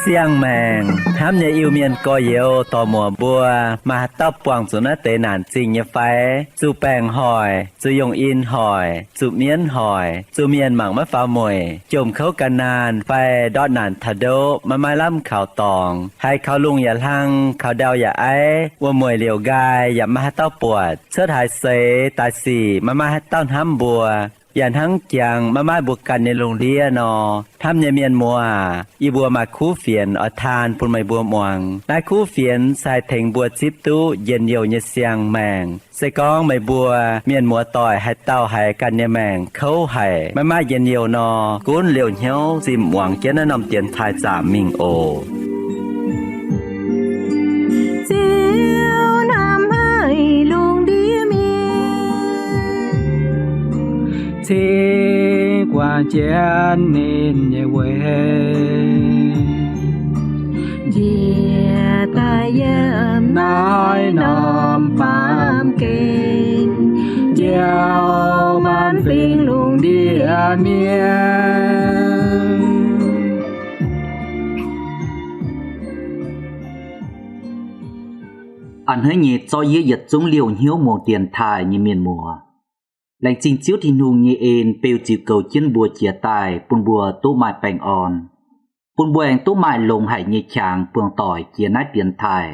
Siang-maengc hnamv nyei Iu-Mienh gorx-youz dorc-muoc mbuo, maaih haaix dauh buangh zuqc naaiv deix naanc zingh nyei fai? Zuqc baengc hoic, zuqc yongh in hoic, zuqc mienv hoic, zuqc mienh mangc maiv faaux mueic, jomc kouv gan naanh fai ndortv naanc taux ndoqv maiv maaih lamh kaux dorngx, haiz kaux lungh yaac hlang, kaux ndau yaac aiv, wuom-mueic liouc nqaai yaac maiv maaih haaix dauh buatc, cuotv haaix seix daaih sic maiv maaih haaix dauh hnamv mbuo, yaac hnangv jangx maiv maaih mbuo ganh nyei lungh ndiev nor, hnamv nyei mienh muoz aac, yie mbuo maaih kuv fienx oix taan bun meih mbuo muangx. Naaiv kuv fienx se haih tengx mbuo zipv duqv njien-youh nyei siang-maengc. Se gorngv meih mbuo mienh muoz-doic haaix dauh haiz ganh nyei maengc kouv haic, maiv maaih njien-youh nor, gunv liouh hnyouv zinh muangx jienv naaiv norm dienx taaih zaamc mingh oc. Ziouv hnamv haic lungh ndiev mienh, cingx guangc jienv ninh nyei weic, njiec daaih yiem naaiv norm baamh gen, njoux maanc fingx lungh ndiev mienh. A'hneiv nyei zorqv yie yietc zungv liouh hnyouv muangx dienx taaih nyei mienh muoz. Laengz zingh Ziouv Tin-Hungh nyei en beu ziux goux jienv mbuo jiez daaih bun mbuo duqv maaih baengh orn, bun mbuo aengx duqv maaih longx haic nyei qangx buangh doic jiex naaiv dienx taaih,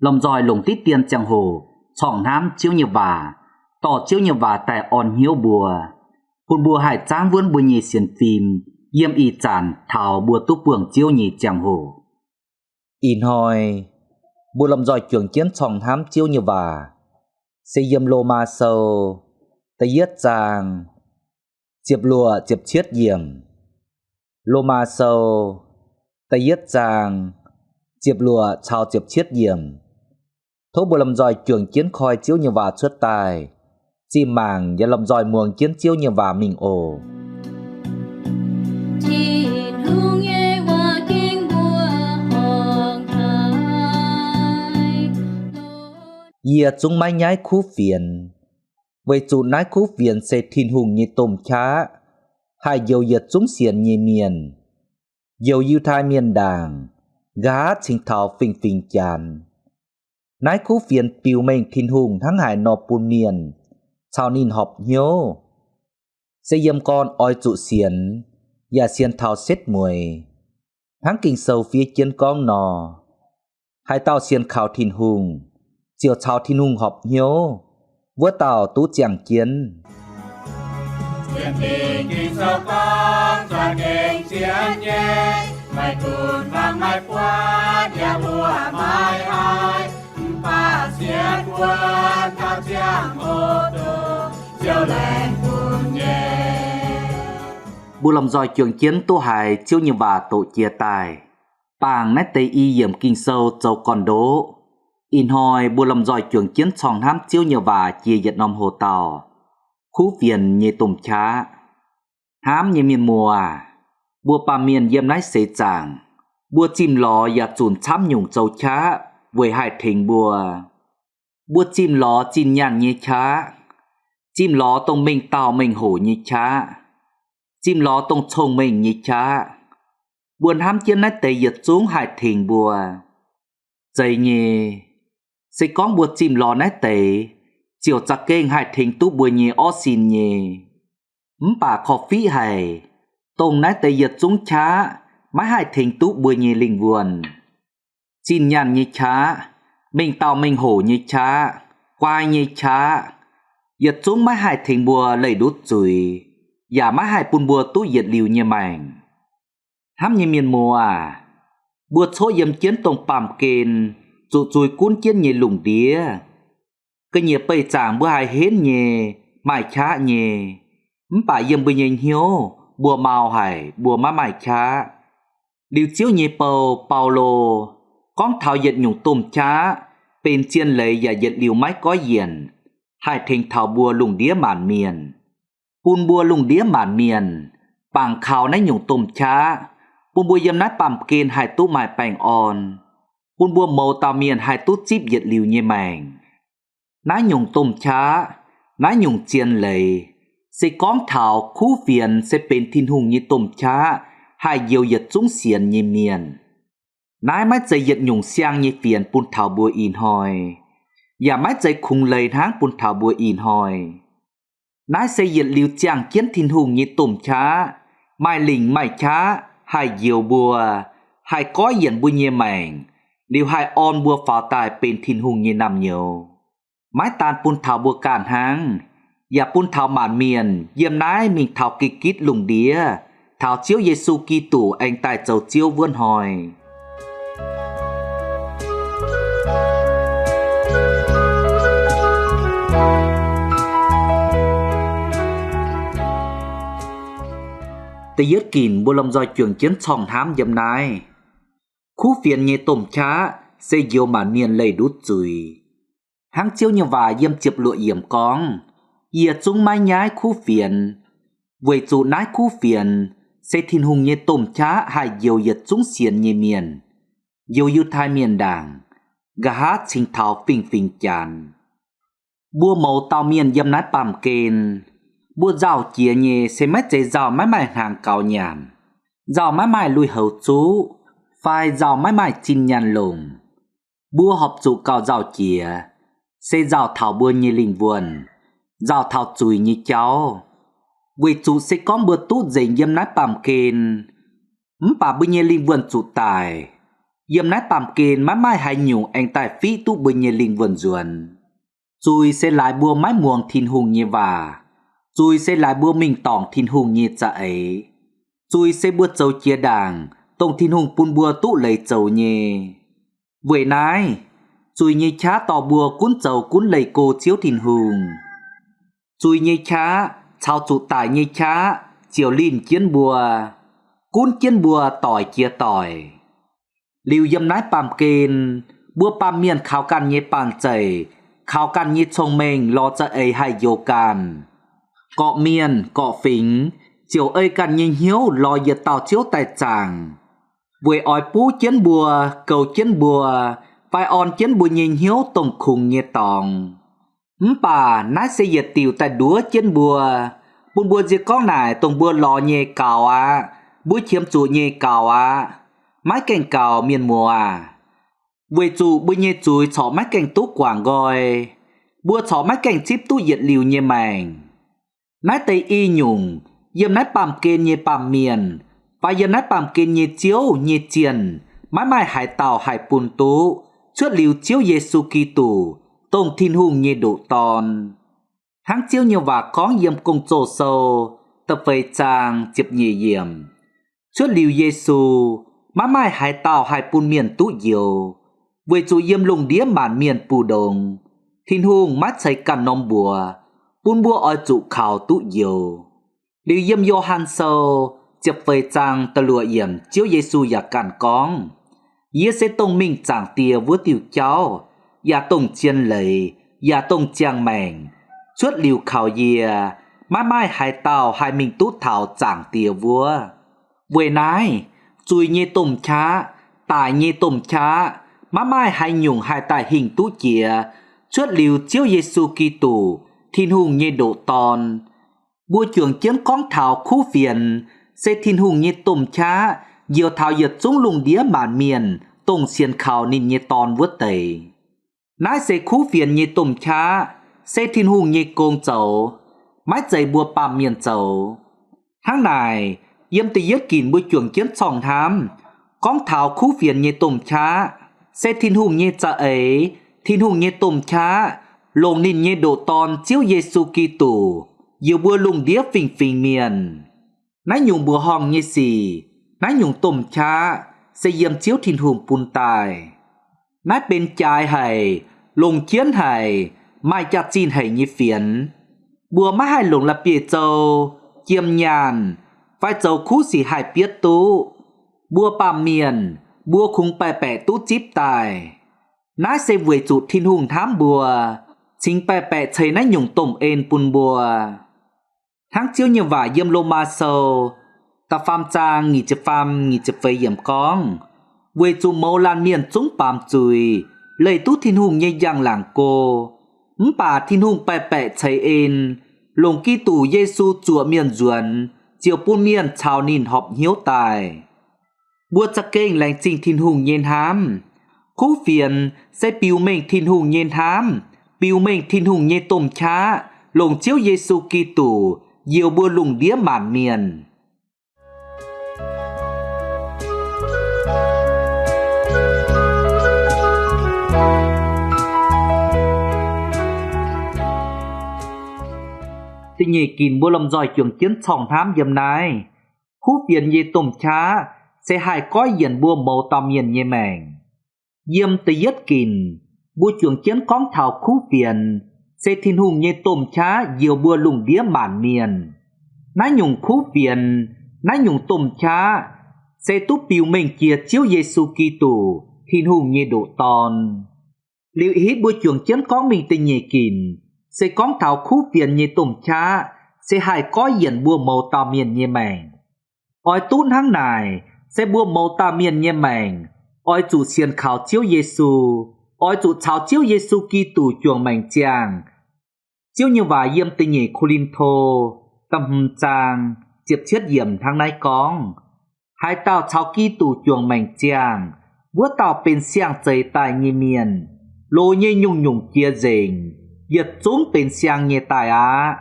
lomh nzoih longc diqv dien ziangh hoc corngh hnamv Ziouv nyei waac, dorh Ziouv nyei waac daaih orn hnyouv mbuo, bun mbuo haih zaangv wuonv mbuo nyei sienx fim yiem ih zanc taux mbuo duqv buangh Ziouv nyei ziangh hoc. Ih hnoi mbuo lomh nzoih juangc jienv corngh hnamv Ziouv nyei waac, se yiem Lomaa Sou da'yietv zaang ziepc luoqc, ziepc cietv yiemc. Lomaa Sou da'yietv zaang ziepc luoqc caux ziepc cietv yiemc. Tov mbuo lomh nzoih juangc jienv koi Ziouv nyei waac cuotv daaih, zinh mangc yaac lomh nzoih muangx jienv Ziouv nyei waac mingh oc. Tin-Hungh nyei waac ging mbuo horngc haic. Yie zungv maiv nyaiv kuv fienx, weic zuqc naaiv kuv fienx se Tin-Hungh nyei domh qaqv, haih njoux yietc zungv sienx nyei mienh, njoux Yiutai Mienh ndaangc, nqa'haav cingx taux fingx-fingx Janx. Naaiv kuv fienx biux mengh Tin-Hungh hnangv haaix nor bun mienh caux ninh horpc hnyouv, se yiem gorn oix zuqc sienx, yaac sienx taux setv mueiz. Hnangv Ging-Sou fiev jienv gorngv nor, haaix dauh sienx kaux Tin-Hungh, ziouc caux Tin-Hungh horpc hnyouv, wuov dauh duqv ziangh jienv. Sienx Ging-Sou gorngv, za'gengh sienx nyei, maiv gunv fangx maiv buatc, yaac mbuo maiv haih, mv baac sienx wuov dauh ziangh hoc duqv Ziouv laengz bun nyei. Mbuo lomh nzoih juangc jienv duqv haiz Ziouv nyei waac doqc jiex daaih. Bangc naaiv deix i yiemc Ging-Sou zoux gorn-ndoqv. Ih hnoi mbuo lomh nzoih juangc jienv corngh hnamv Ziouv nyei waac jiex yietc norm hoc dauh, kuv fienx nyei domh qaqv. Hnamv nyei mienh muoz, mbuo baamh mienh yiem naaiv seix zaangc, mbuo zimh lorz yaac zunc camv nyungc zoux qaqv weic haih tengx mbuo. Mbuo zimh lorz zinh nyaanh nyei qaqv, zimh lorz dongh mengh dauh mengh hoc nyei qaqv, zimh lorz dongh cong-mengh nyei qaqv. Mbuo hnamv jienv naaiv deix yietc zungv haih tengx mbuo. Zeiz nyei, se gorngv mbuo zimh lorz naaiv deix, ziouc za'gengh haih tengx duqv mbuo nyei orv sin nyei. Mv baac korv-fiqv haic, dongh naaiv deix yietc zungv qaqv maiv haih tengx duqv mbuo nyei lingh wuonh. Zinh nyaanh nyei qaqv, mengh dauh mengh hoc nyei qaqv, guai nyei qaqv, yietc zungv maiv haih tengx mbuo leih ndutv zuiz, yaac maiv haih bun mbuo duqv yietc liuz nyei maengc. Hnamv nyei mienh muoz aac, mbuo coqv yiem jienv dongh baamh gen zuqc zui gunv jienv nyei lungh ndiev. Ga'nyiec beih zaangc mbuo haiz henv nyei, maaih qaqv nyei, mv baac yiem mbuo nyei hnyouv mbuo mau haic, mbuo maiv maaih qaqv. Liuz Ziouv nyei bou, Baulo, gorngv taux yietc nyungc domh qaqv benx zien leiz yaac yietc liuz maiv goiv yienc, haih tengx taux mbuo lungh ndiev maanc mienh, bun mbuo lungh ndiev maanc mienh bangc kaux naaiv nyungc domh qaqv, bun mbuo yiem naaiv baamh gen haih duqv maaih baengh orn, bun mbuo mouz dauh mienh haih duqv zipv yietc liuz nyei maengc. Naaiv nyungc domh qaqv, naaiv nyungc zien leiz, se gorngv taux kuv fienx se benx Tin-Hungh nyei domh qaqv haih njoux yietc zungv sienx nyei mienh. Naaiv maiv zeiz yietc nyungc siang nyei fienx bun taux mbuo ih hnoi, yaac maiv zeiz kungx leiz hnangv bun taux mbuo ih hnoi. Naaiv se yietc liuz ziangh jienv Tin-Hungh nyei domh qaqv, maaih lingc maaih qaqv haih njoux mbuo, haih goiv yienc mbuo nyei maengc, liuz haih orn mbuo faaux daaih benx Tin-Hungh nyei naamh nyouz. Maiv daan bun taux mbuo ganh hnangv, yaac bun taux maanc mienh yiem naaiv mingh taux gitv-gitv lungh ndiev, taux Ziouv Yesu Giduc aengx daaih zoux Ziouv wuov hnoi. Da'yietv ginc mbuo lomh nzoih juangc jienv corngh hnamv yiem naaiv. Kuv fienx nyei domh qaqv se njoux maanc mienh leih ndutv zuiz. Hnangv Ziouv nyei waac yiem ziepc luoqc yiemc gorngv, Yie zungv maiv nyaiv kuv fienx, weic zuqc naaiv kuv fienx se Tin-Hungh nyei domh qaqv haih njoux yietc zungv sienx nyei mienh, njoux Yiutai Mienh ndaangc, nqa'haav cingx taux fingx-fingx Janx. Mbuo mouz dauh mienh yiem naaiv baamh gen, mbuo nzauh jiex nyei se maiv zeiz nzauh maiv maaih hnaangx gaux nyanc, nzauh maiv maaih lui-houx zuqv, fai nzauh maiv maaih zinh nyaanh longc. Mbuo horpc zuqc gauh nzauh jiex, se nzauh taux mbuo nyei lingh wuonh, nzauh taux zuiz nyei jauv. Weic zuqc se gorngv mbuo duqv nzengc yiem naaiv baamh gen, mv baac mbuo nyei lingh wuonh zuqc daic, yiem naaiv baamh gen maiv maaih haaix nyungc aengx daaih fiqv duqv mbuo nyei lingh wuonh nzuonx. Zuiz se laaix mbuo maiv muangx Tin-Hungh nyei waac. Zuiz se laaix mbuo mingh dorngc Tin-Hungh nyei za'eix. Zuiz se mbuo zoux jiex ndaangc dongh Tin-Hungh bun mbuo duqv leiz zoux nyei. Weic naaiv, zuiz nyei qaqv dorh mbuo gunv zoux gunv leih go Ziouv Tin-Hungh. Zuiz nyei qaqv caux zuqc daic nyei qaqv ziouc linh jienv mbuo, gunv jienv mbuo doic jiex doic. Liuz yiem naaiv baamh gen, mbuo baamh mienh kaux ganh nyei banh zeic, kaux ganh nyei cong-mengh lorz za'eix haih njoux ganh. Gorqv-mienh gorqv-fingx ziouc ei ganh nyei hnyouv lorz yietc dauh ziouv daaih zaangc, weic oix buv jienv mbuo, goux jienv mbuo, fai orn jienv mbuo nyei hnyouv dongh kungx nyei dorngx. Mv baac naaiv se yietc diuc daaih nduov jienv mbuo, bun mbuo nzie gorngv naaic dongh mbuo lorz nyei gaux aqv, mbuo qiemx zuqc nyei gaux aqv. Maiv gaengh gaux, mienh muoz aac. Weic zuqc mbuo nyei zuiz corc maiv gaengh duqv guangc nqoi, mbuo corc maiv gaengh zipv duqv yietc liuz nyei maengc. Naaiv deix i nyungc, yiem naaiv baamh gen nyei baamh mienh, fai yiem naaiv baamh gen nyei ziouv nyei zienh, maiv maaih haaix dauh haih bun duqv, cuotv liuz Ziouv Yesu Giduc, dongh Tin-Hungh nyei ndoqc Dorn. Hnangv Ziouv nyei waac gorngv yiem Gong-Zoh Sou da'feix zaang ziepc nyeic yiemc, cuotv liuz Yesu, maiv maaih haaix dauh haih bun mienh duqv njoux, weic zuqc yiem lungh ndiev maanc mienh mbu'ndongx, Tin-Hungh maiv ceix ganh norm mbuox bun mbuo oix zuqc kaux duqv njoux. Liuz yiem Yo^han Sou ziepc feix zaang da'luoqc yiemc, Ziouv Yesu yaac ganh gorngv, Yie se dongh mingh Zaangc Diex wuov diuh jauv, yaac dongh zien leiz, yaac dongh ziangh maengc. Cuotv liuz kaux yie, maiv maaih haaix dauh haih mingh duqv taux Zaangc Diex wuov. Weic naaiv, zuiz nyei domh qaqv, daic nyei domh qaqv, maiv maaih haaix nyungc haih daaih hingh duqv jiex, cuotv liuz Ziouv Yesu Giduc, Tin-Hungh nyei ndoqc Dorn. Mbuo juangc jienv gorngv taux kuv fienx se Tin-Hungh nyei domh qaqv njoux taux yietc zungv lungh ndiev maanc mienh dongh sienx kaux ninh nyei Dorn wuov deix. Naaiv se kuv fienx nyei domh qaqv, se Tin-Hungh nyei gong zoux, maiv zeiz mbuo baamh mienh zoux. Hnangv naaic, yiem da'yietv ginc mbuo juangc jienv corngh hnamv gorngv taux kuv fienx nyei domh qaqv, se Tin-Hungh nyei za'eix, Tin-Hungh nyei domh qaqv, longc ninh nyei ndoqc Dorn Ziouv Yesu Giduc, njoux mbuo lungh ndiev fingx-fingx mienh. Naaiv nyungc mbuoqc horngh nyei sic, naaiv nyungc domh qaqv, se yiem Ziouv Tin-Hungh bun daaih. Naaiv benx jaaix haic, longc jienv haic, maaih jaax-zinh haic nyei fienx. Mbuo maiv haih longc la'bieiv-zou, jiem nyaanh, fai zoux kuv sic haih bietv duqv. Mbuo baamh mienh, mbuo kungx baeqc baeqc duqv zipv daaih. Naaiv se weic zuqc Tin-Hungh hnamv mbuo, cingx baeqc baeqc ceix naaiv nyungc domh en bun mbuo. Hnangv Ziouv nyei waac yiem Lomaa Sou da'faam zaang nyic ziepc faam, nyic ziepc feix yiemc gorngv, weic zuqc mouz laanh mienh zungv baamz zuiz, leih duqv Tin-Hungh nyei njang-laangc go. Mv baac Tin-Hungh baeqc baeqc ceix en, longc Giduc Yesu zuoqc mienh nzuonx, ziouc bun mienh caux ninh horpc hnyouv daaih. Mbuo za'gengh laengz zingh Tin-Hungh nyei hnamv. Kuv fienx se biux mengh Tin-Hungh nyei hnamv, biux mengh Tin-Hungh nyei domh qaqv, longc Ziouv Yesu Giduc njoux mbuo lungh ndiev maanc mienh. Da'nyeic ginc mbuo lomh nzoih juangc jienv corngh hnamv yiem naaiv. Kuv fienx nyei domh qaqv se haih goiv yienc mbuo mouz dauh mienh nyei maengc. Yiem da'yietv ginc, mbuo juangc jienv gorngv taux kuv fienx se Tin-Hungh nyei domh qaqv njoux mbuo lungh ndiev maanc mienh. Naaiv nyungc kuv fienx, naaiv nyungc domh qaqv se duqv biux mengh jiex Ziouv Yesu Giduc, Tin-Hungh nyei ndoqc Dorn. Liuz hitv mbuo juangc jienv gorngv mingh da'nyeic ginc, se gorngv taux kuv fienx nyei domh qaqv se haih goiv yienc mbuo mouz dauh mienh nyei maengc. Oix duqv hnangv naaic, se mbuo mouz dauh mienh nyei maengc oix zuqc sienx kaux Ziouv Yesu, oix zuqc caux Ziouv Yesu Giduc juangc maengc ziangh. Ziouv nyei waac yiem da'nyeic Ko^lin^to da'hmz zaang ziepc cietv yiemc hnangv naaiv gorngv, haaix dauh caux Giduc juangc maengc ziangh, wuov dauh benx siang-zeix daaih nyei mienh. Loz nyei nyungc-nyungc jiex nzengc, yietc zungv benx siang nyei daaih aqv.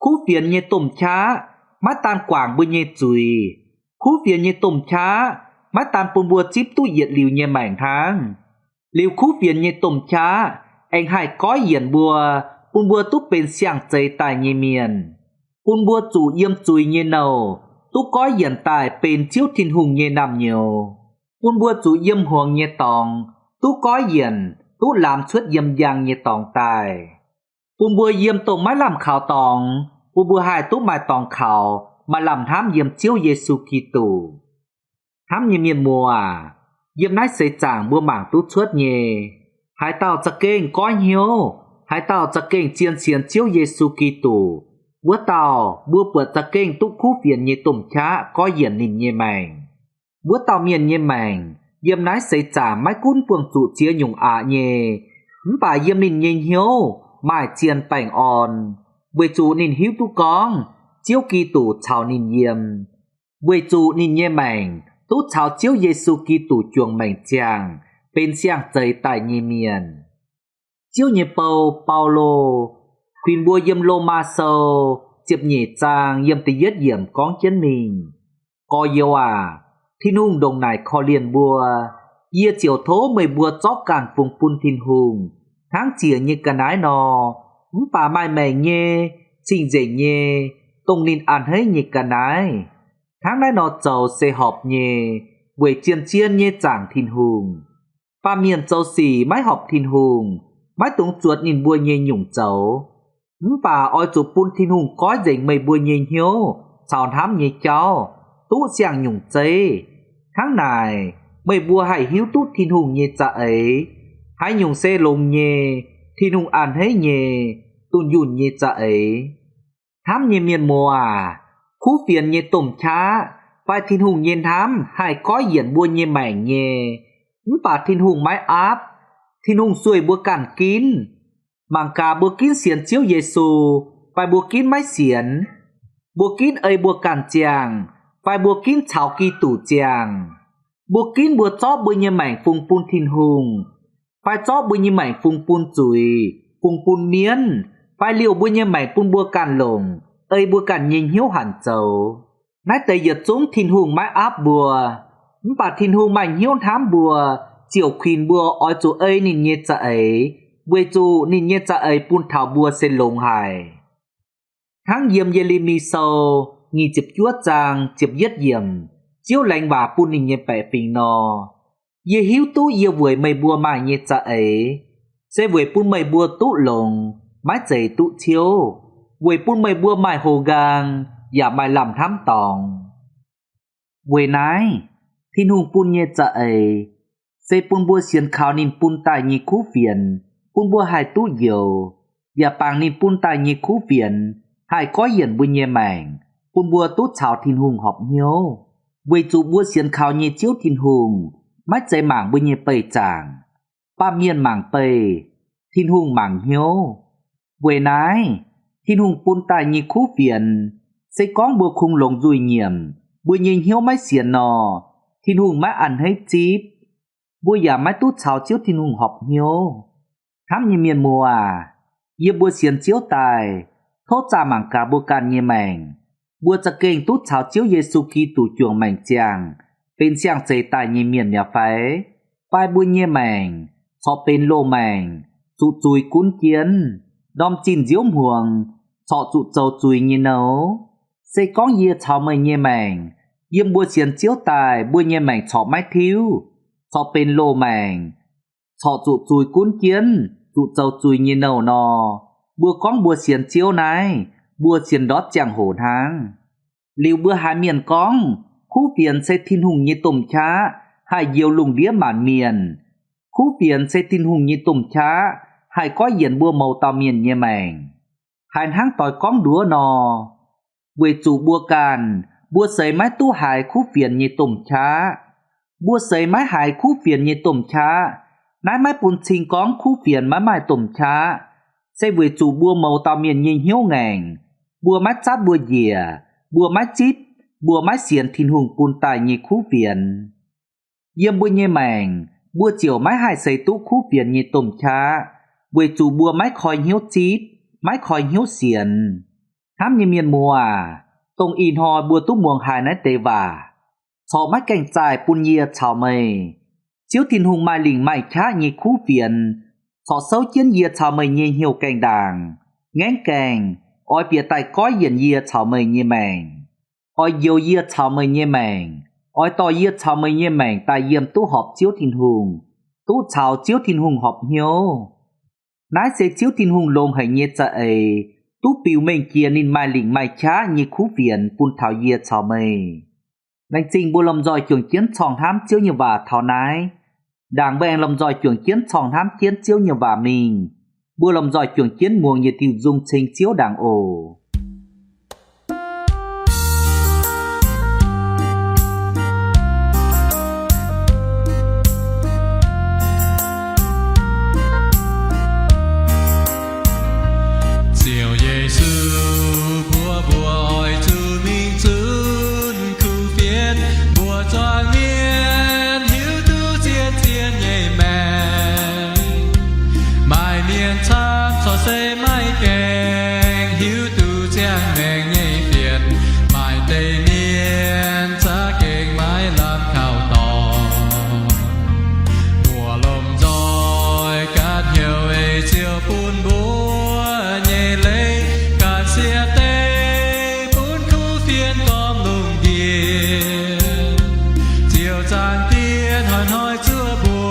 Kuv fienx nyei domh qaqv maiv daan guangc mbuo nyei zuiz. Kuv fienx nyei domh qaqv maiv daan bun mbuo zipv duqv yietc liuz nyei maengc hnangv. Liuz kuv fienx nyei domh qaqv aengx haih goiv yienc mbuo, bun mbuo duqv benx siang-zeix daaih nyei mienh, bun mbuo zuqc yiem zuiz nyei nouh duqv goiv yienc daaih benx Ziouv Tin-Hungh nyei naamh nyouz, bun mbuo zuqc yiem hmuangx nyei dorngx duqv goiv yienc, duqv laamx cuotv yiem njang nyei dorngx daaih, bun mbuo yiem dongh maiv lamh kaux dorngx, bun mbuo haih duqv maaih dorngx kaux, maaih lamh hnamv yiem Ziouv Yesu Giduc. Hnamv nyei mienh muoz aac, yiem naaiv seix zaangc mbuo mangc duqv cuotv nyei, haaix dauh za'gengh goiv hnyouv, haaix dauh za'gengh zien sienx Ziouv Yesu Giduc, wuov dauh mbuo buatc za'gengh duqv kuv fienx nyei domh qaqv goiv yienc ninh nyei maengc. Wuov dauh mienh nyei maengc yiem naaiv seix zaangc maiv gunv buangh zuqc ziex nyungc aqc nyei, mv baac yiem ninh nyei hnyouv maaih zien baengh orn, weic zuqc ninh hiuv duqv gorngv Ziouv Giduc caux ninh yiem, weic zuqc ninh nyei maengc duqv caux Ziouv Yesu Giduc juangc maengc ziangh, benx siang-zeix daaih nyei mienh. Ziouv nyei bou, Baulo, kuinx mbuo yiem Lomaa Sou ziepc nyeic zaang yiem da'yietv yiemc gorngv jienv mingh, Gorx-youz aac, Tin-Hungh ndongc naaic korv-lienh mbuo, yie ziouc tov meih mbuo zorqv ganh fungx bun Tin-Hungh hnangv ziec nyei ga'naaiv nor. Mv baac maaih maengc nyei, cing-nzengc nyei, dongh ninh a'hneiv nyei ga'naaiv, hnangv naaiv nor zoux se horpc nyei, weic zien-zien nyei zaangc Tin-Hungh. Baamh mienh zoux sic maiv horpc Tin-Hungh, maiv dungx zuotc ninh mbuo nyei nyungc zoux. Mv baac oix zuqc bun Tin-Hungh goiv nzengc meih mbuo nyei hnyouv caux hnamv nyei jauv, duqv siang-nyungc zeiv. Hnangv naaic, meih mbuo haih hiuv duqv Tin-Hungh nyei za'eix, haaix nyungc se longx nyei, Tin-Hungh a'hneiv nyei, dunh yunh nyei za'eix. Hnamv nyei mienh muoz aac, kuv fienx nyei domh qaqv fai Tin-Hungh nyei hnamv haih goiv yienc mbuo nyei maengc nyei. Mv baac Tin-Hungh maiv aapv. Tin-Hungh sueih mbuo ganh ginv. Mangc gaax mbuo ginv sienx Ziouv Yesu fai mbuo ginv maiv sienx, mbuo ginv ei mbuo ganh ziangh fai mbuo ginv caux Giduc ziangh, mbuo ginv mbuo zorqv mbuo nyei maengc fungx bun Tin-Hungh fai zorqv mbuo nyei maengc fungx bun zuiz, fungx bun mienv, fai liouh mbuo nyei maengc bun mbuo ganh longc, ei mbuo ganh nyei hnyouv hanc zoux, naaiv deix yietc zungv Tin-Hungh maiv aapv mbuo. Mv baac Tin-Hungh maaih hnyouv hnamv mbuo, ziouc kuinx mbuo oix zuqc ei ninh nyei za'eix, weic zuqc ninh nyei za'eix bun taux mbuo se longx haic. Hnangv yiem Ye^le^mi Sou nyic ziepc juov zaang ziepc yietv yiemc, Ziouv laengz waac bun ninh nyei baeqc fingx nor, Yie hiuv duqv yie weic meih mbuo maaih nyei za'eix, se weic bun meih mbuo duqv longx, maiv zeiz duqv ciouv, weic bun meih mbuo maaih houx nqaang yaac maaih lamh hnamv dorngx. Weic naaiv, Tin-Hungh bun nyei za'eix se bun mbuo sienx kaux ninh bun daaih nyei kuv fienx bun mbuo haih duqv njoux, yaac bangc ninh bun daaih nyei kuv fienx haih goiv yienc mbuo nyei maengc, bun mbuo duqv caux Tin-Hungh horpc hnyouv, weic zuqc mbuo sienx kaux nyei Ziouv Tin-Hungh maiv zeiz mangc mbuo nyei beih zaangc, baamh mienh mangc beih, Tin-Hungh mangc hnyouv. Weic naaiv, Tin-Hungh bun daaih nyei kuv fienx, se gorngv mbuo kungx longc nzuih nyiemc, mbuo nyei hnyouv maiv sienx nor, Tin-Hungh maiv a'hneiv zipv, mbuo yaac maiv duqv caux Ziouv Tin-Hungh horpc hnyouv. Hnamv nyei mienh muoz aac, yiem mbuo sienx Ziouv daaih, tov zaah mangc gaax mbuo ganh nyei maengc, mbuo za'gengh duqv caux Ziouv Yesu Giduc juangc maengc ziangh benx siang-zeix daaih nyei mienh mi'aqv fai? Fai mbuo nyei maengc corc benx loz-maengc, zuqc zuiz gunv jienv, ndorm zinh nziouv hmuangx corc zuqc zoux zuiz nyei nouh? Se gorngv yie caux meih nyei maengc, yiem mbuo sienx Ziouv daaih mbuo nyei maengc corc maiv tiuv, corc benx loz-maengc, corc zuqc zuiz gunv jienv, zuqc zoux zuiz nyei nouh nor, mbuo gorngv mbuo sienx Ziouv naaiv, mbuo sienx ndortv ziangh hoc hnangv. Liuz mbuo haiz mienh gorngv, kuv fienx se Tin-Hungh nyei domh qaqv, haih njoux lungh ndiev maanc mienh. Kuv fienx se Tin-Hungh nyei domh qaqv, haih goiv yienc mbuo mouz dauh mienh nyei maengc. Haiz hnangv doix gorngv nduov nor, weic zuqc mbuo ganh, mbuo seix maiv duqv haiz kuv fienx nyei domh qaqv. Mbuo seix maiv haiz kuv fienx nyei domh qaqv. Naaiv maiv bun cing gorngv kuv fienx maiv maaih domh qaqv, se weic zuqc mbuo mouz dauh mienh nyei hnyouv ngaengc, mbuo maiv zatv mbuo njiec, mbuo maiv zipv, mbuo maiv sienx Tin-Hungh bun daaih nyei kuv fienx. Yiem mbuo nyei maengc, mbuo ziouc maiv haih seix duqv kuv fienx nyei domh qaqv, weic zuqc mbuo maiv koi hnyouv zipv, maiv koi hnyouv sienx. Hnamv nyei mienh muoz aac, dongh ih hnoi mbuo duqv muangx haiz naaiv deix waac, corc maiv gaengh zaih bun yie caux meih. Ziouv Tin-Hungh maaih lingc maaih qaqv nyei kuv fienx, corc souv jienv yie caux meih nyei hnyouv gaengh ndaangc, ngaengv gaengh, oix bieqc daaih goiv yienc yie caux meih nyei maengc, oix njoux yie caux meih nyei maengc, oix dorh yie caux meih nyei maengc daaih yiem duqv horpc Ziouv Tin-Hungh, duqv caux Ziouv Tin-Hungh horpc hnyouv. Naaiv se Ziouv Tin-Hungh longx haic nyei za'eix, duqv biux mengh jiex ninh maaih lingc maaih qaqv nyei kuv fienx bun taux yie caux meih. Laengz zingh mbuo lomh nzoih juangc jienv corngh hnamv Ziouv nyei waac taux naaiv. Ndaangc mbuo aengx lomh nzoih juangc jienv corngh hnamv jienv Ziouv nyei waac mingh, mbuo lomh nzoih juangc jienv muangx yietc diuh nzung ceng Ziouv ndaangc oc. Ziouv Yesu, mbuox mbuo oix zuqc mingh zunc kuv fienx. Mbuo zuangx mienh hiuv duqv zien-zien nyei maengc. Maaih mienh camv corc se maiv gaengh hiuv duqv ziangh maengc nyei fienx. Maaih deix mienh za'gengh maiv lamh kaux dorngx. Mbuo lomh nzoih gapv hnyouv ei Ziouv bun mbuo nyei leiz ganh siev deix bun kuv fienx gormx lungh ndiev. Ziouv Zaangc Diex hnoi-hnoi zuov mbuo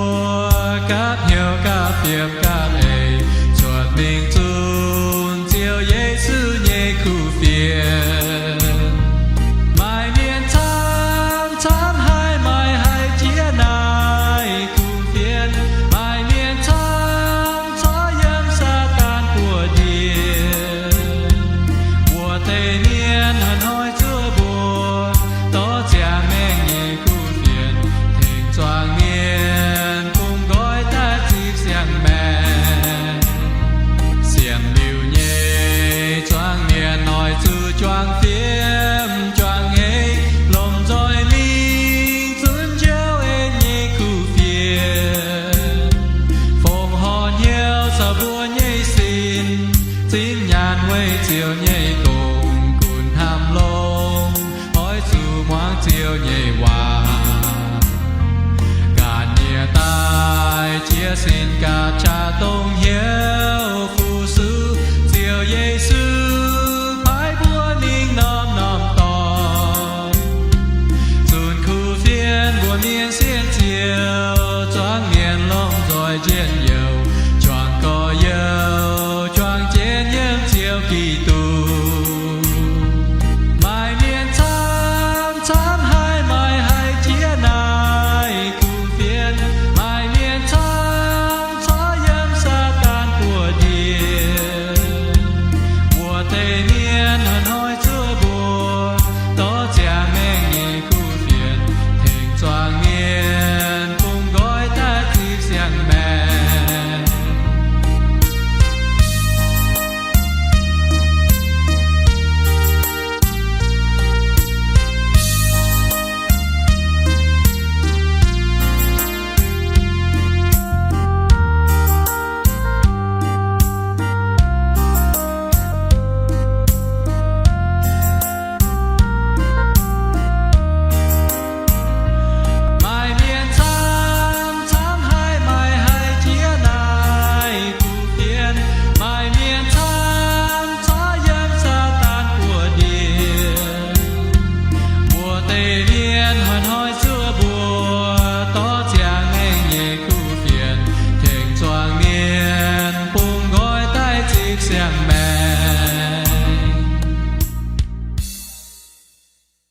gapv hnyouv gapv fiem gapv eix, cuotv mingh zunc Ziouv Yesu nyei kuv fienx. Maaih mienh camv-camv haih maaiz haiz jiex naaiv kuv fienx. Maaih mienh camv corc yiem Saadaan buoz-ndiev. Mbuo deix mienh hnoi-hnoi zuov mbuo dorh ziangh maengc nyei kuv fienx, tengx zuangx mienh bungx nqoi daaih zipv siang-maengc. Sienx liuz nyei zuangx mienh oix zuqc juangc fiem juangc heix, lomh nzoih mingh zunv Ziouv en nyei kuv fienx. Fongc horc hnyouv caux mbuo nyei sin, zinh nyaanh weic Ziouv nyei gong gunv hnamv longx, oix zuqc muangx Ziouv nyei waac. Ganh nyieqc daaih jiez sin gapv qaqv dongh hnyouv fu-sux Ziouv Yesu paaiv mbuo mingh norm-norm dorngx. Zunc kuv fienx mbuo mienh sienx Ziouv, zuangx mienh lomh nzoih njien-youh, juangc gorx-youz juangc jienv yiem Ziouv Giduc. Maaih mienh camv-camv haih maaiz haiz jiex naaiv kuv fienx. Maaih mienh camv corc yiem Saadaan buoz-ndiev. Mbuo deix mienh hnoi-hnoi zuov mbuo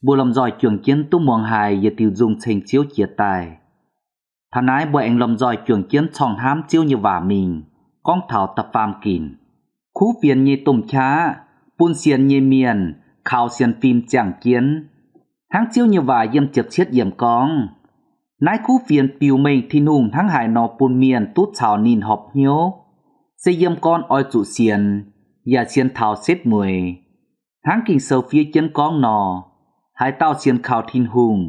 Mbuo lomh nzoih juangc jienv duqv muangx haiz yietc diuh nzung ceng Ziouv jiex daaih. Taux naaiv mbuo aengx lomh nzoih juangc jienv corngh hnamv Ziouv nyei waac mingh, gorngv taux da'faam ginc. Kuv fienx nyei domh qaqv, bun sienx nyei mienh kaux sienx fim ziangh jienv. Hnangv Ziouv nyei waac yiem ziepc cietv yiemc gorngv, naaiv kuv fienx biux mengh Tin-Hungh hnangv haaix nor bun mienh duqv caux ninh horpc hnyouv, se yiem gorn oix zuqc sienx, yaac sienx taux setv mueiz. Hnangv Ging-Sou fiev jienv gorngv nor, haaix dauh sienx kaux Tin-Hungh,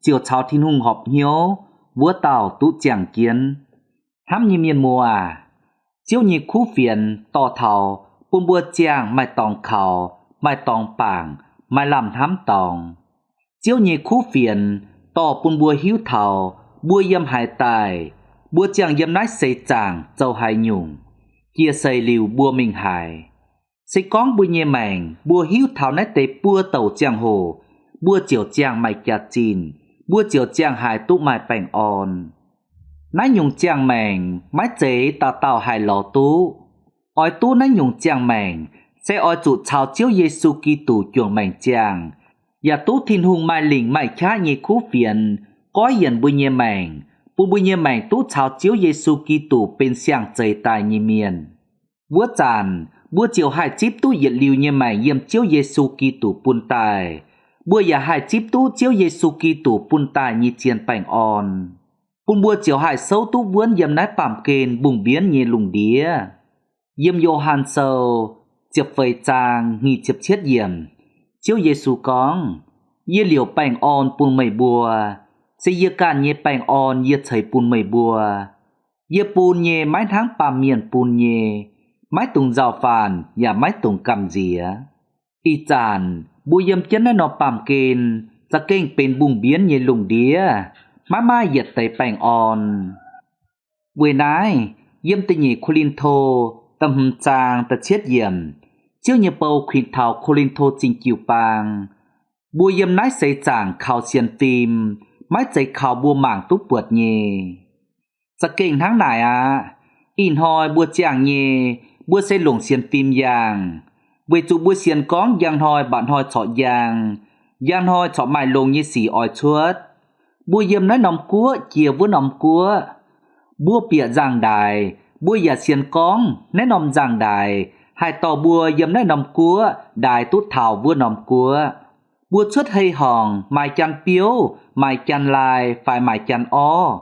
ziouc caux Tin-Hungh horpc hnyouv, wuov dauh duqv ziangh jienv. Hnamv nyei mienh muoz aac, Ziouv nyei kuv fienx dorh taux bun mbuo ziangh maaih dorngx kaux, maaih dorngx bangc, maaih lamh hnamv dorngx. Ziouv nyei kuv fienx dorh bun mbuo hiuv taux mbuo yiem haaix daaih, mbuo ziangh yiem naaiv seix zaangc zoux haaix nyungc, jiex seix liuz mbuo mingh haaix. Se gorngv mbuo nyei maengc mbuo hiuv taux naaiv deix buo douc ziangh hoc, mbuo ziouc ziangh maaih jaax-zinh, mbuo ziouc ziangh haiz duqv maaih baengh orn. Naaiv nyungc ziangh maengc maiv zeiz dauh dauh haih lorz duqv. Oix duqv naaiv nyungc ziangh maengc, se oix zuqc caux Ziouv Yesu Giduc juangc maengc ziangh, yaac duqv Tin-Hungh maaih lingc maaih qaqv nyei kuv fienx goiv yienc mbuo nyei maengc, bun mbuo nyei maengc duqv caux Ziouv Yesu Giduc benx siang-zeix daaih nyei mienh. Wuov zanc mbuo ziouc haih zipv duqv yietc liuz nyei maengc yiem Ziouv Yesu Giduc bun daaih. Mbuo yaac haih zipv duqv Ziouv Yesu Giduc bun daaih nyei zien baengh orn, bun mbuo ziouc haih souv duqv wuonv yiem naaiv baamh gen mbungh mbienv nyei lungh ndiev. Yiem Yo^han Sou ziepc feix zaang nyic ziepc cietv yiemc, Ziouv Yesu gorngv, Yie liouc baengh orn bun meih mbuo. Se yie ganh nyei baengh orn yie ceix bun meih mbuo. Yie bun nyei maiv hnangv baamh mienh bun nyei, maiv dungx nzauh faanh yaac maiv dungx gamh nziex. Ih zanc mbuo yiem jienv naaiv norm baamh gen za'gengh benx mbungh mbienv nyei lungh ndiev, maiv maaih yietc deix baengh orn. Weic naaiv, yiem da'nyeic Ko^lin^to da'hmz zaang da'cietv yiemc, Ziouv nyei bou kuinx taux Ko^lin^to Zingh Jiu-Baang, mbuo yiem naaiv seix zaangc kaux sienx fim, maiv zeiz kaux mbuo mangc duqv buatc nyei. Za'gengh hnangv naaic aqv. Ih hnoi mbuo ziangh nyei, mbuo se longc sienx fim yangh, weic zuqc mbuo sienx gorngv njang hnoi mba'hnoi corc njang, njang hnoi corc maaih longx nyei sic oix cuotv. Mbuo yiem naaiv norm guoqv jiex wuov norm guoqv. Mbuo bieqc nzangv-ndaaix, mbuo yaac sienx gorngv naaiv norm nzangv-ndaaix haih dorh mbuo yiem naaiv norm guoqv ndaix duqv taux wuov norm guoqv. Mbuo cuotv hei horngc, maaiz janx biouv, maaiz janx laai fai maaiz janx orv,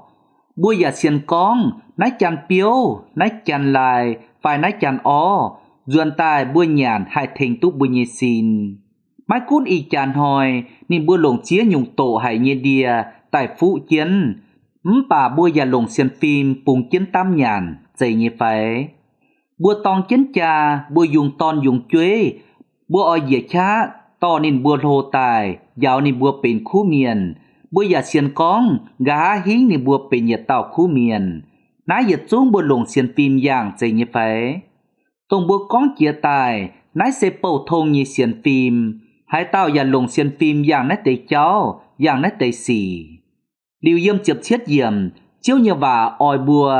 mbuo yaac sienx gorngv naaiv janx biouv, naaiv janx laai fai naaiv janx orv nzuonx daaih mbuo nyanc haih tengx duqv mbuo nyei sin. Maiv gunv ih jaax hnoi ninh mbuo longc ziex nyungc doqc haic nyei ndie daaih fuqv jienv, mv baac mbuo yaac longc sienx fim bungx jienv daamv nyanc, zeiz nyei fai? Mbuo dorng jienv jaa, mbuo yungz dorn yungz jueiv, mbuo oix njiec qaqv dorh ninh mbuo hlo daaih njaaux ninh mbuo benx kuv mienh. Mbuo yaac sienx gorngv nqa'haav hingv ninh mbuo benx yietc dauh kuv mienh. Naaiv yietc zungv mbuo longc sienx fim yangh, zeiz nyei fai? Dongh mbuo gorngv jiex daaih, naaiv se bouh tong nyei sienx fim. Haaix dauh yaac longc sienx fim yangh naaiv deix jauv, yangh naaiv deix sic. Liuz yiem ziepc cietv yiemc, Ziouv nyei waac oix mbuo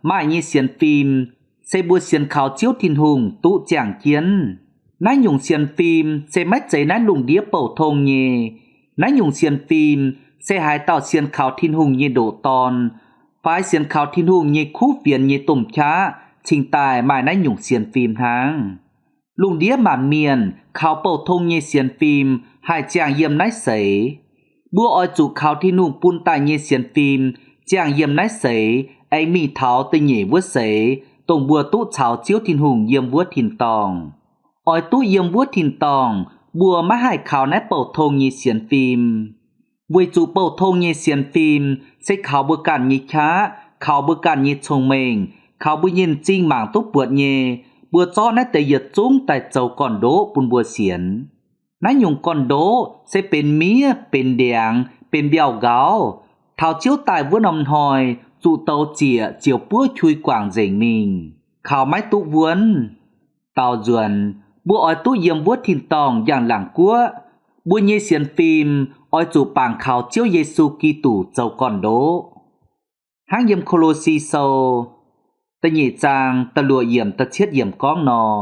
maaih nyei sienx fim, se mbuo sienx kaux Ziouv Tin-Hungh duqv ziangh jienv. Naaiv nyungc sienx fim se maiv zeiz naaiv lungh ndiev bouh tong nyei. Naaiv nyungc sienx fim se haaix dauh sienx kaux Tin-Hungh nyei ndoqc Dorn, fai sienx kaux Tin-Hungh nyei kuv fienx nyei domh qaqv cingx daaih maaih naaiv nyungc sienx fim hnangv. Lungh ndiev maanc mienh kaux bouh tong nyei sienx fim haih ziangh yiem naaiv seix. Mbuo oix zuqc kaux Tin-Hungh bun daaih nyei sienx fim ziangh yiem naaiv seix aengx mingh taux da'nyeic wuov seix, dongh mbuo duqv caux Ziouv Tin-Hungh yiem wuov tin-dorngh. Oix duqv yiem wuov tin-dorngh, mbuo maiv haih kaux naaiv bouh tong nyei sienx fim. Weic zuqc bouh tong nyei sienx fim se kaux mbuo ganh nyei qaqv, kaux mbuo ganh nyei cong-mengh, kaux mbuo nyei m'zing mangc duqv buatc nyei, mbuo zorqv naaiv deix yietc zungv daaih zoux gorn-ndoqv bun mbuo sienx. Naaiv nyungc gorn-ndoqv se benx miev, benx ndiangx, benx mbiauh nqaux. Taux Ziouv daaih wuov norm hnoi, zuqc douz zieqc ziouc buov qui guangc nzengc mingh, kaux maiv duqv wuonv. Daaux nzuonx, mbuo oix duqv yiem wuov tin-dorngh yangh laangc guoqv. Mbuo nyei sienx fim oix zuqc bangc kaux Ziouv Yesu Giduc zoux gorn-ndoqv. Hnangv yiem Ko^lo^si Sou da'nyeic zaang da'luoqc yiemc da'cietv yiemc gorngv nor,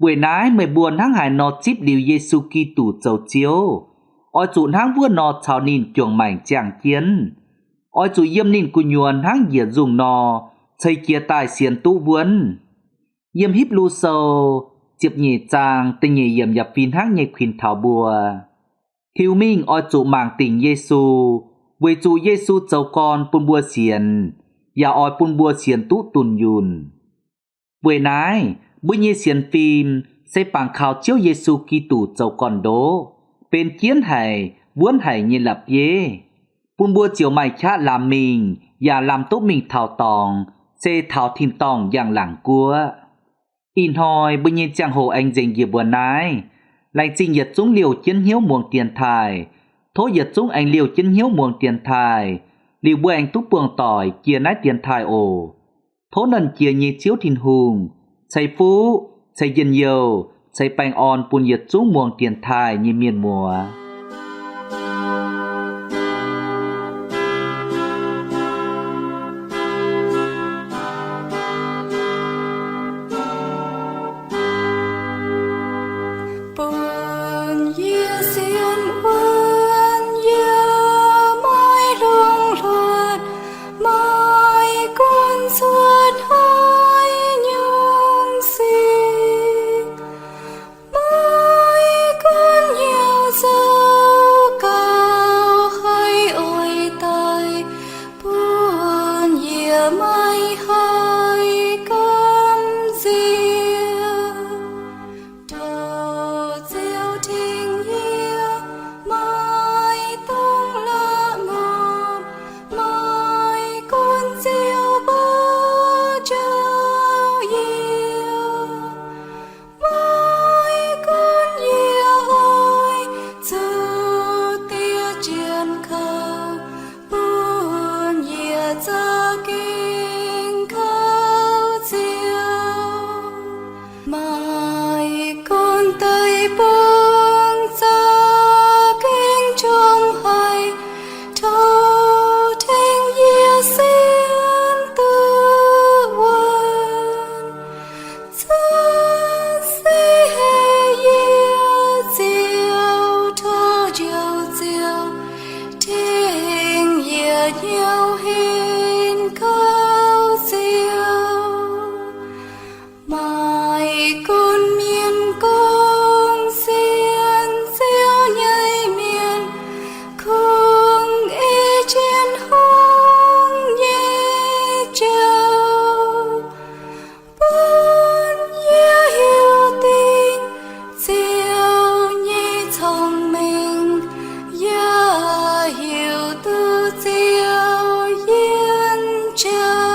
weic naaiv meih mbuo hnangv haaix nor zipv liuz Yesu Giduc zoux Ziouv, Oix zuqc hnangv wuov nor caux ninh juangc maengc ziangh jienv. Oix zuqc yiem ninh gu'nyuoz hnangv njiec nzungh nor ceix jiez daaih sienx duqv wuonv. Yiem Hipv^lu Sou ziepc nyeic zaang da'nyeic yiemc yaac fih hnangv nyei kuinx taux mbuo, tiux mingh oix zuqc mangc dingc Yesu, weic zuqc Yesu zoux gorn bun mbuo sienx, yaac oix bun mbuo sienx duqv dunh yunh. Weic naaiv, mbuo nyei sienx fim se bangc kaux Ziouv Yesu Giduc zoux gorn-ndoqv, benx jienv haic, wuonv haic nyei la'bieiv, bun mbuo ziouc maaih qaqv lamz mingh yaac lamz duqv mingh taux dorngx, se taux tin-dorngh njang-laangc guoqv. Ih hnoi mbuo nyei ziangh hoc aengx nzengc njiec mbuo naaiv. Laengz zingh yietc zungv liouh jienv hnyouv muangx dienx taaih. Tov yietc zungv aengx liouh jienv hnyouv muangx dienx taaih, liuz mbuo aengx duqv buangh doic jiex naaiv dienx taaih oc. Tov Nernh Jiex nyei Ziouv Tin-Hungh ceix fuqv, ceix njien-youh, ceix baengh orn bun yietc zungv muangx dienx taaih nyei mienh muoz. Bun yie sienx wuonv, yie maiv longc hluotv, maiv gunv cuotv haaix nyungc sic, maiv gunv hnyouv zoux gauh haih oix daaih, bun yie maiv haih gamh nziex. Tov Ziouv tengx yie, maiv dungx la'maah, maiv gunv Ziouv mbuo njoux yie, maiv gunv yie oix zuqc diev jienv kaux, bun yie za'gengh kaux Ziouv. Maiv gunv deic-bung za'gengh njomv haic, tov tengx yie sienx duqv wuonv. Zanc se heh yie Ziouv, tov Njoux Ziouv tengx yie hnyouv henv kaux Ziouv. Maiv gunv mienh gorngv sienx Ziouv nyei mienh kungx ei jienv hungh nyei jauv, bun yie hiuv duqv Ziouv nyei cong-mengh, yaac hiuv duqv Ziouv yiem jauv.